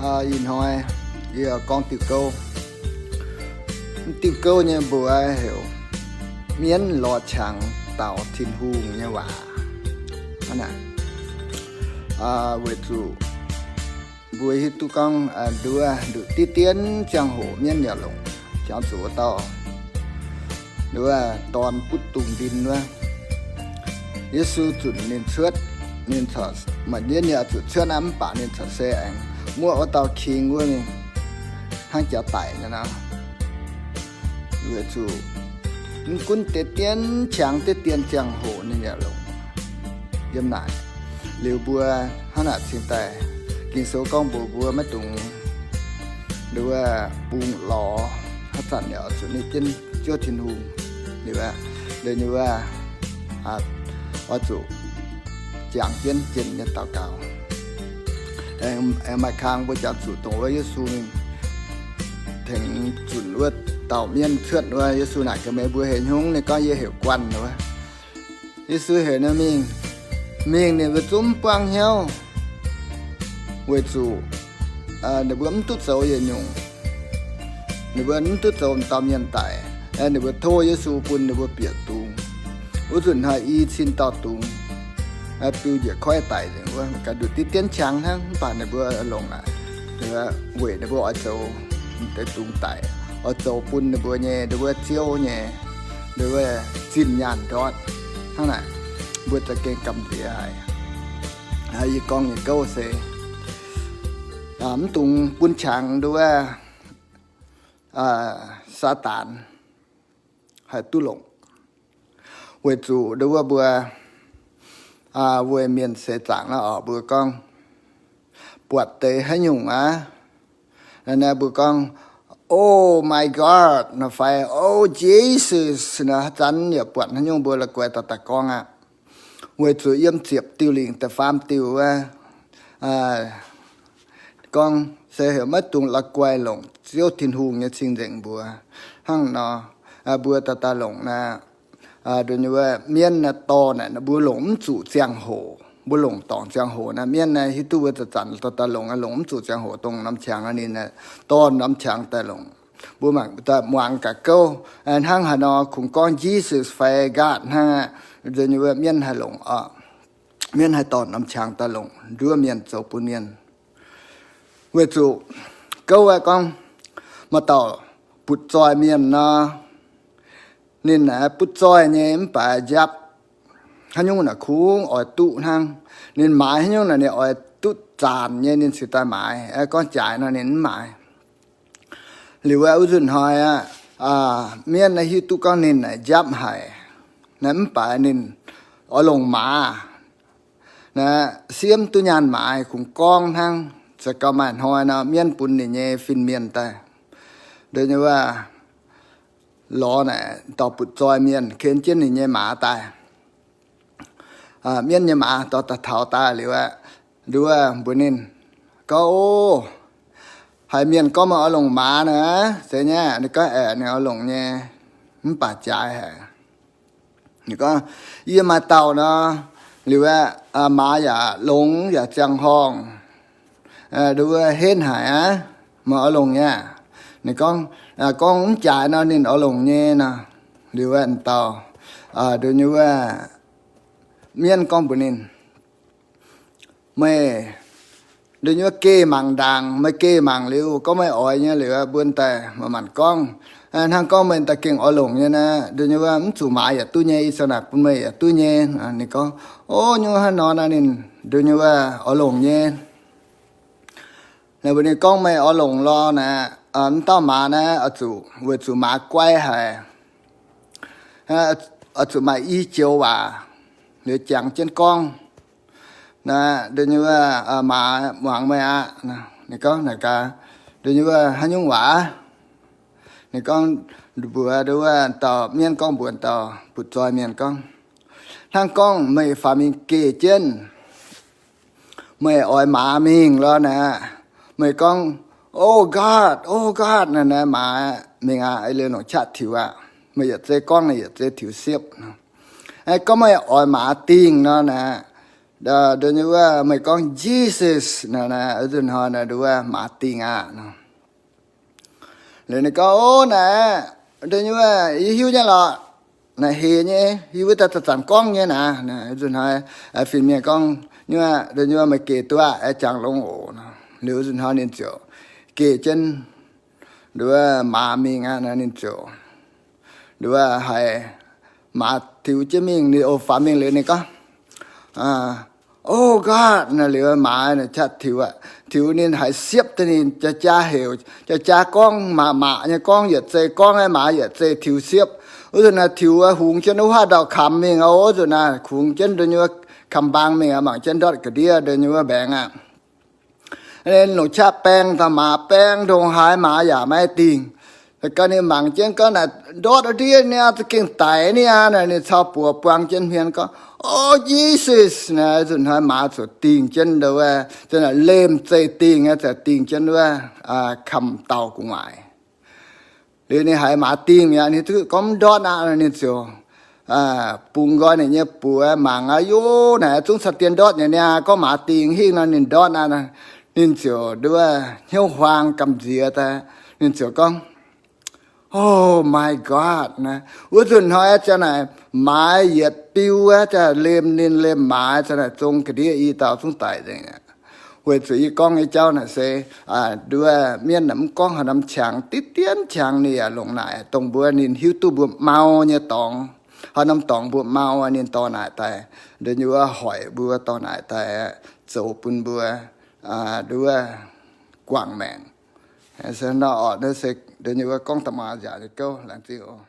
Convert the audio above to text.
Ih hnoi yie gorngv diuh gouv. Mv diuh gouv nyei mbuox heuc mienv lorz qangx daux Tin-Hungh nyei waac. Weic zuqc mbuo hiuv duqv gorngv nduov nduqc diqv dien ziangh hoc mienv yaac longc, jangx zuqc wuov dauh nduov dorn butv dungz ndin wuov, Yesu zunc ninh cuotv, ninh corc, maiv, ninh yaac zuqc cuotv aqv, mv baac ninh corc se aengx muoqv wuov dauh king wuov mingh hnangv jaax daic nyei nor. Weic zuqc mv gunv deix dien qangx diqv dien ziangh hoc ninh yaac longc yiem naaic. Liuz mbuo hnangv naaic cingx daaih, Ging-Sou gorngv mbuox mbuo maiv dungx nduov bungx lorz, haaix zanc yaac zuqc ninh jienv Ziouv Tin-Hungh. Liuz aqv, liuz nyei wuov, oix zuqc jangx jienv jienh nyei daux gaux. Aengx maaih kang mbuo jangx zuqc dongh wuov Yesu mingh tengx zunc wuov dauh mienv cuotv wuov, Yesu naaic gaax meih mbuo heuc hnyungv, ninh gorngv, yie heuc Guanh wuov. Yesu heuc ninh mingh. Mingh ninh mbuo zungv mv buangv hnyouv, weic zuqc ninh mbuo mv duqv zoux yietc nyungc. Ninh mbuo mv duqv zoux dauh mienh daic. Ninh mbuo tov Yesu bun ninh mbuo bieqc dungz. Wuov nzunc hnoi i cin dauh dungz biu njiec koiv daic nzengc wuov, ga'nduqc diqv dien qangx hnangv, mv baac ninh mbuo longc aqv. Weic ninh mbuo oix zoux deix dungz daic, oix zoux bun ninh mbuo nyei, ninh mbuo Ziouv nyei, ninh mbuo zinh nyaanh ndortv. Hnangv naaic, mbuo za'gengh gamh nziex haic. Yie gorngv nyei gouv se mv dungx bun qangx nduov Saadaan haih duqv longc. Weic zuqc nduov mbuo weic mienh seix zaangc naaiv oc, mbuo gorngv buatc deix haaix nyungc aqv, naaiv mbuo gorngv, Oh my God nor fai Oh Jesus nor, haaix zanc yaac buatc haaix nyungc mbuo la'guaih daaih daaih gorngv aqv. Weic zuqc yiem ziepc diuh lingc da'faam diuh wuov gorngv se heuc maiv dungx la'guaih longc Ziouv Tin-Hungh nyei cing-nzengc mbuox. Hnangv nor, mbuo daaih daaih longc naaiv, nduov nyei wuov mienv naaiv dorh naaic, mbuo longc mv zuqc ziangh hoc, mbuo longc dorngc ziangh hoc naaiv. Mienv naaiv hiuv duqv mbuo zanc-zanc daaih daaih longc, longc mv zuqc ziangh hoc dongh norm qangx nor ninh dorh norm qangx daaih longc. Mbuo mangc daaih muangx ga'gouv hnangv haaix nor, kungx gorngv Jesus fai God hnangv aqv. Nduov nyei wuov mienv haih longc oc. Mienv haih dorh norm qangx daaih longc nduov mienh zoux bun mienh. Weic zuqc gouv aeqv, gorngv maaih dauh butv-zoih mienh nor, ninh aeqv, butv-zoih nyei mv baac njapv haaix nyungc naaic kungx oix duqv hnangv. Ninh maaiz haaix nyungc naaic ninh oix duqv zaanc nyei ninh cingx daaih maaiz. Gorngv jaaix nor ninh mv maaiz. Liuz wuov nzunc hnoi aqv, mienv naaiv hiuv duqv gorngv ninh naaic njapv haic, naaiv mv baac ninh oix longc maaz. Naaiv siemv duqv nyaanh maaiz kungx gorngv hnangv. Za'gengh maaih hnoi nor mienv bun ninh nyei fin-mienh daaih, nduov nyei wuov, lorz naaic dauh butv-zoih mienh ken jienv ninh nyei maaz daaih. Mienv nyei maaz dorh daaih taux daaih liuz aqv, nduov mbuox ninh gorngv, O, haiz mienh gorngv meih oix longc maaz naaic, zeiz nyei? Ninh gorngv, Aeqv, ninh oix longc nyei, mv baac jaaix haic. Ninh gorngv, Yie maaih dauh nor. Liuz aqv, maaz yaac longx yaac ziangh horngh, nduov henv haic aqv. Meih oix longc nyei? Ninh gorngv, Gorngv mv jaaix nor ninh oix longc nyei nor. Liuz aqv, dauh, nduov nyei wuov, mienv gorngv mbuox ninh, Meih, nduov nyei wuov, geh mangc ndaangc. Meih geh mangc liuz gorngv meih oix nyei liuz, mbuo daaih manc-manc gorngv. Hnangv gorngv meih daaih gengh oix longc nyei naaic, nduov nyei wuov, mv zuqc maaz yaac duqv nyei, ih zanc naaic bun meih yaac duqv nyei. Ninh gorngv, O, nyungc hnangv nor naaic ninh, nduov nyei wuov, oix longc nyei. Naaic mbuox ninh gorngv, Meih oix longc lorz naaic, mv dauh maaz naaiv oix zuqc, weic zuqc maaz guai haic, oix zuqc maaih i joux waac liuz jangx jienv gorngv. Naaic nduov nyei wuov, maaz muangx meih aqv. Ninh gorngv, Naaic gaax, nduov nyei wuov, haaix nyungc waac? Ninh gorngv, mbuox nduov wuov dauh mienv gorngv mbuox dauh butv-zoih mienh gorngv, Hnangv gorngv meih faaux mingh geh jienv, meih oix maaz mingh lorz naaic, meih gorngv, O God, O God naaic, naaiv maaz mingh aqv, ei liuz longc qaqv tiux aqv. Meih yietc zei gorngv naaic yietc zei tiux siepv. Gorngv meih oix maaz dingh nor naaic, Nduov nyei wuov meih gorngv Jesus naaic, wuov nzunc hnoi naaic nduov maaz dingh aqv nor. Liuz ninh gorngv, O naaic, nduov nyei wuov yie hiuv nyei lorqc. Naaic hec nyei, yie wuov daaih zanc-zanc gorngv nyei naaic. Wuov nzunc hnoi fin-mienh gorngv, Nyuov, nduov nyei wuov meih gec duqv aqv, jangx longx oc nor. Liuz wuov nzunc hnoi ninh ziouc gec jienv nduov maaz mingh aqv nor, ninh ziouc nduov haiz maaz tiux jienv mingh, ninh o faaux mingh liuz ninh gorngv, O God, naaic liuz maaz qaqv tiux aqv. Tiux ninh haiz siepv daaih ninh jaa-jaa heuc, jaa-jaa gorngv, maqc maqc nyei gorngv, yietc zei gorngv, maaz yietc zei tiux siepv. Wuov nzunc naaic tiux hungx jienv wuov haav ndau-kamx mingh oc. Wuov nzunc naaic hungx jienv nduov nyei wuov kamx-mbaang mingh aqv, mangc jienv ndortv ga'ndiev nduov nyei wuov mbaengx aqv. Ninh longc qaqv baeng taux maaz, baeng ndongc haaix maaz yaac maiv dingh. Ga'naaiv ninh mangc jienv gorngv naaic ndortv ndiev niaa, za'gengh daic niaa. Naaic ninh cau buoz buang jienv hmien gorngv, O Jesus! Naaic nzunc hnoi maaz ziouc dingh jienv nduov, lemh zeih dingh aqv, ziouc dingh jienv wuov kamx-dauh gu'nguaaic. Liuz ninh haiz maaz dingh mi'aqv, ninh duqv gorngv mv ndortv aqv, ninh ziouc bungx nqoi ninh nyei buoz mangc aqv. Yov, naaic zungv caux dien ndortv nyei niaa, gorngv maaz dingh hingh nor ninh ndortv aqv. Ninh ziouc nduov hnyouv huaang gamh nziex daaih, ninh ziouc gorngv, Oh my God, naaic wuov nzunc hnoi ziang naaic maaz yietc biu aqv, ziang lemh ninh lemh maaz ziang naaic zong ga'ndiev i dauh zungv daic nzengc aqv. Weic zuqc yie gorngv nyei jauv naaic se nduov mienv naaic mv gorngv haaix norm qangx, diqv dien qangx ninh yaac longc naaic dongh mbuo ninh hiuv duqv mbuo mau nyei dorngx. Haaix norm dorngx mbuo mau, ninh dorh naaic daaih, nduov nyei wuov hoic mbuo, dorh naaic daaih zoux bun mbuo nduov guangc maengc. Se nor orqc, nduov nyei wuov gorngv da'maauh nziaauc nyei gouv, laengz zingh oc.